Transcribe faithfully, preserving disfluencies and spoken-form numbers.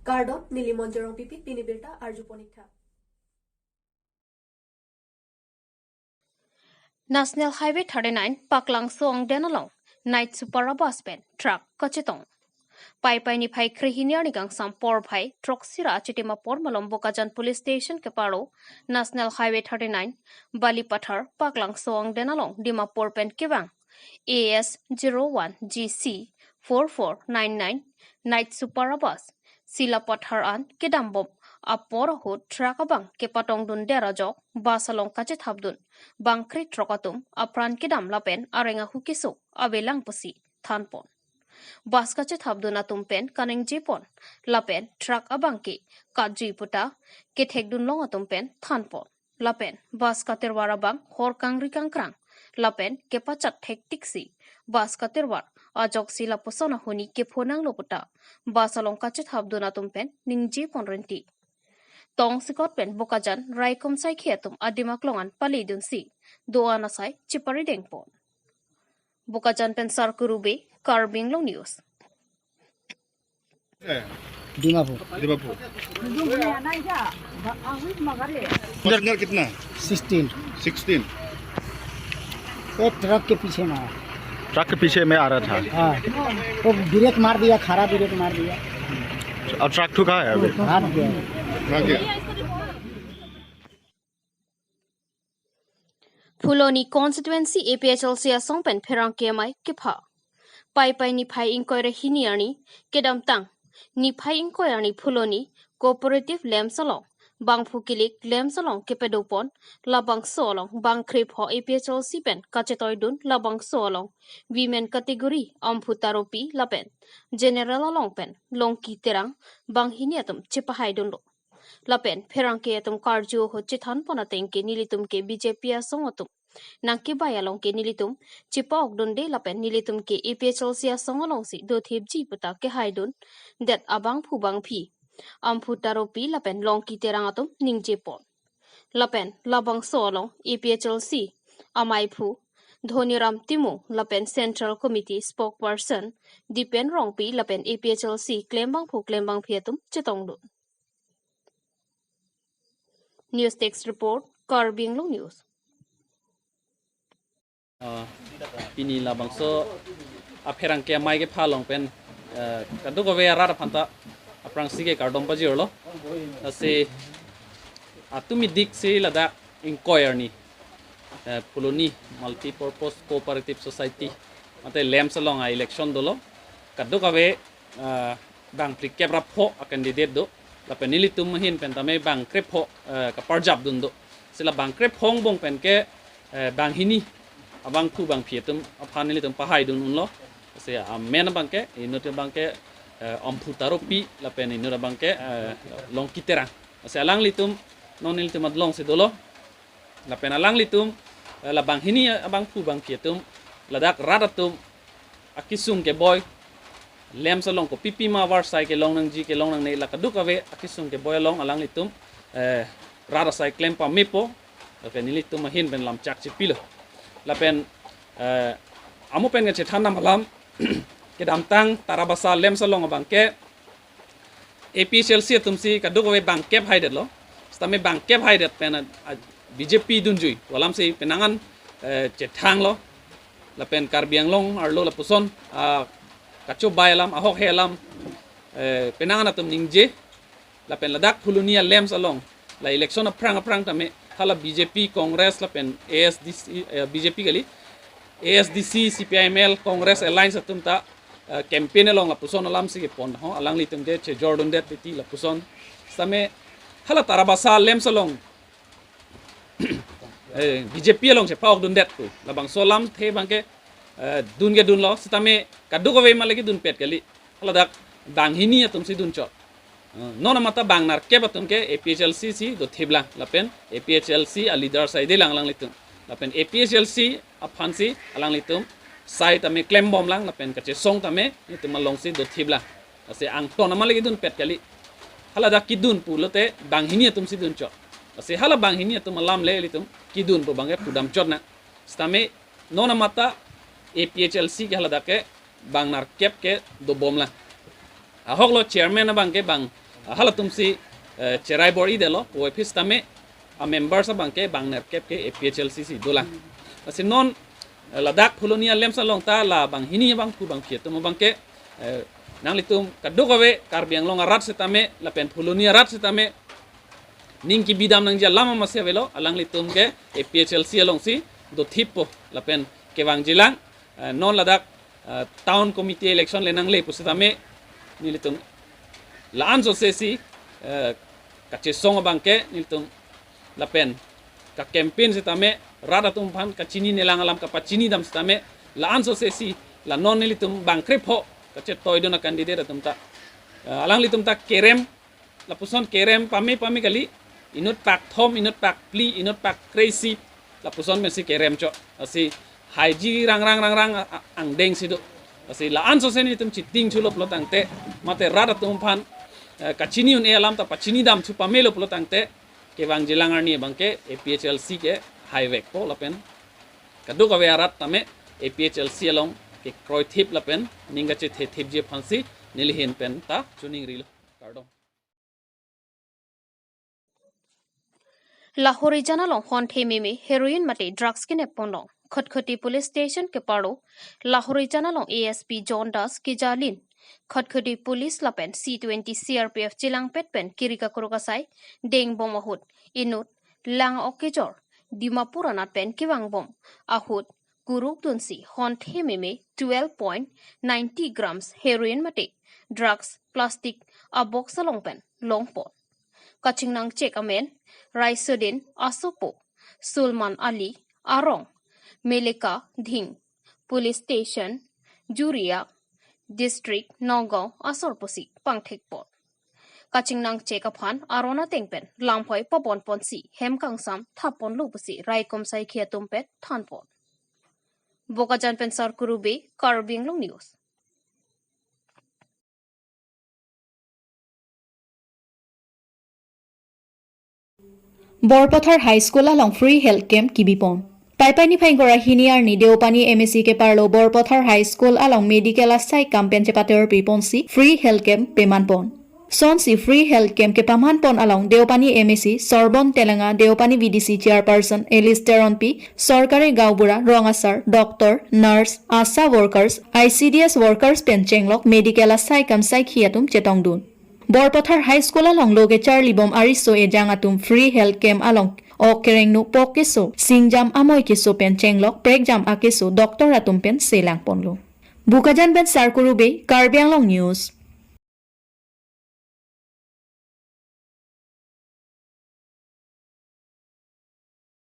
Kardom, neli Monjorong Pipi, pini birta arju ponik tha. National Highway thirty-nine Paklangso angden along night super bus pen truck kachetong. Paipai niphai krehini arni kangsam porphai throksi ra achitim apor malom Bokajan Police Station keparo National Highway thirty-nine Balipathar Paklangso angden along Dimapur pen kevang A S zero one G C four four nine nine night super bus Silapathar an kedambom apor ahut truck abang kepatongdun der ajok bus along kachethapdun bangkre throk atum apran kedam lapen areng ahu keso avelang pusi thanpon. Bus kachethapdun atum pen kaningjepon lapen truck abang ke katjui puta kethekdun long atum pen thanpon. Lapen bus katerwar abang hor kangri kangkrang lapen kepachat thektiksi bus katerwar ajoksi lapuson ahuni kepho nanglo puta bus along kachethapdun atum pen ningjepon rinti. Tongsekot pen Bokajan raikom saikhi atum adim aklong an paledunsi do-an asai cheparidengpon. Bokajan pen Sarkuru Bey, Karbi Anglong News. है? दीमापुर। दीमापुर। इधर, इधर कितना? Sixteen. Sixteen. वो ट्रक के पीछे में आया। ट्रक के पीछे में आ रहा था। हाँ, वो ब्रेक मार दिया, खरा ब्रेक मार दिया। और ट्रक ठुका है अभी? भाग गया। भाग गया। Phuloni constituency A P H L C asong pen pherangke amei kepha. Paipai niphai ingkoi ra hini arni kedamtang niphai ingkoi arni Phuloni cooperative lamps along bangphu kilik lamps along kepadopon labangso along bangkrepho A P H L C pen kachetoidun labangso along women category Amphu Taropi lapen general along pen Longki Terang banghini atum chepahaidunlo. Lapen pherangke atum karju ahut chethanpon ateng ke nelitum ke B J P asong atum nangkebai along ke nelitum chepa-okdunde lapen nelitum ke A P H L C asong alongsi dothipji puta kehaidundet abangphu bangphi Amphu Taropi lapen Longki Terang atum ningjepon. Lapen labangso along A P H L C amaiphu Dhoniram Timung lapen Central Committee spokesperson Dipen Rongpi lapen A P H L C klembangphu klembangphi atum chetongdun. News Desk Report, Karbi Anglong News. Ah, pini labangso apherangke amei kepha along pen, eh, kadokave arat aphanta aphrangsi ke kardom pajirlo. Lasi atum idiksi ladak ingkoi arni, eh, Phuloni Multipurpose Cooperative Society mate lamps along a-election dolo. Kadokave ah, bang phlikep ra pho a-candidate do. Lapen nelitum ahin pen tame bang krepho, eh, kaparjapdun do. Si la bang krepho angbong pen ke, eh, banghini abangphu bangphi atum aphan nelitum pahaidun unlo. Si amen abang ke, inut abang ke, eh, Amphu Taropi lapen inut abang ke, eh, Longki Terang. Si alanglitum non nelitum adlongsi dolo. Lapen alanglitum, eh, la banghini abangphu bangphi atum, ladak rat atum akesung keboi, lamps along kopipi ma avarsai kelong nangji kelong nangne la kadokave akesung keboi along alanglitum, eh, rat asai klem pamepo, lapen nelitum ahin pen lamchak chepilo. Lapen, eh, amo pen kachethan nam alam, kedamtang Tarabasa lamps along abang ke, A P H L C atumsi kadokave bangkep haidetlo. Sitame bangkep haidet pen a, a, B J P dunjui. Walamsi penang an, eh, chethanglo. Lapen Karbi Anglong arlo lapuson, ah, kachobai alam, ahok he alam, eh, penang an atum ningje. Lapen ladak Phuloni a-lamps along la election aphrang aphrang tame hala B J P, Congress lapen A S D C, eh, B J P kali, A S D C, C P I M L, Congress alliance atum ta, eh, campaign along lapuson alamsi kepon ho, alanglitum ke chejordundet titi lapuson. Sitame hala Tarabasa lamps along, eh, B J P along chepa-okdundet pu. Labangso alamthe abang ke, eh, dun kedunlo, sitame kadokave ma le kedunpet kali. Hala dak banghini atumsi dunchot. Eh, non amata bang nerkep atum ke A P H L C si dothiplang lapen A P H L C a-leader saidelang alanglitum. Lapen A P H L C aphansi alanglitum sai tame klembomlang lapen kachesong tame itum alongsi dothiplang. Lasi angton ama le kedunpet kali. Hala dak kedun pulote banghini atumsi dunchot. Lasi hala banghini atum alam le ilitum kedun pu abang ke pudamchot nang. Sitame non amata A P H L C ke hala dak ke bang nerkep ke dobomlang. Ahoklo chairman abang ke bang Halatumsi, eh, cherai bor-idetlo, puvoiphit sitame, a members abangke bang nerkep ke A P H L C si dolang. Lasi non, eh, ladak Phuloni a-LAMPS along ta la banghini bangphu bangphli atum abangke, eh, nanglitum kadokave Karbi Anglong arat sitame, lapen Phuloni arat sitame, ning kebidam nangji alam amatsi avelo, alanglitum ke A P H L C alongsi dothippo, lapen kevangjilang, eh, non ladak, eh, town committee election le nangle pusitame, nelitum la-an sosesi, eh, kachesong abangke nelitum lapen ka-campaign sitame, rat atum aphan kachini nelang alam kapachinidam sitame, la-an sosesi, la non nelitum bangkrepho kachetoidun a-candidate atum ta, eh, alanglitum ta kerem, lapuson kerem pame pame kali, inut pak thom, inut pak phli, inut pak kre-isi, lapuson pensi kerem chot. Lasi haiji rang rang rang rang a-, a-, angdeng si do. Lasi la-an sose nelitum chiting chulo pulo tangte, mate rat atum aphan, eh, kachini un-e alam ta pachinidam chu pamelo pulo tangte, kevangjilang arni abangke A P H L C ke haivekpo lapen kadokave arat tame A P H L C along kekroithip lapen ning kachethethipji aphansi neli ahin pen ta choningrilo. Kardom. Lahorijan along honthe meme heroin mate drugs kenep ponlong. Khatkhati Police Station keparlo Lahorijan along A S P John Das kejalin Khatkhati Police lapen C twenty C R P F chelangpet pen kiri kakrok asai dengbom ahut inut lang-ok kejor Dimapur anat pen kevangbom ahut kurukdunsi honthe meme twelve point ninety grams heroin mate drugs plastic a-box along pen longpon. Kachingnangchek amen Raisodin asopo Sulman Ali, arong Meleka Dhing, Police Station Juria, District Nagaon asor pusi pangthekpon. Kachingnangchek aphan aron ateng pen lamphoi pabonponsi hem kangsam thapponlo pusi raikom saikhi atum pen thanpon. Bokajan pen Sarkuru Bey, Karbi Anglong News. Borpathar High School along free health camp kibipon. Paipai niphai ingkoi ra hini arni Deopani M A C keparlo Borpathar High School along medical asai kam pen chepaterpiponsi free health camp pemanpon. Sonsi free health camp kepamanpon along Deopani M A C, Sorbon Telenga, Deopani V D C Chairperson Alice Teronpi, Sorkari Gaonbura, Rong Asar, Doctor, Nurse, ASHA Workers, I C D S Workers pen chenglok medical asai kam saikhi atum chetongdun. Borpathar High School along lo kecharlibom ariso ejang atum free health camp along ok kerengno pok keso, singjam amoi keso pen chenglok prekjam akeso doctor atum pen selangponlo. Bokajan pen Sarkuru Bey, Karbi Anglong News.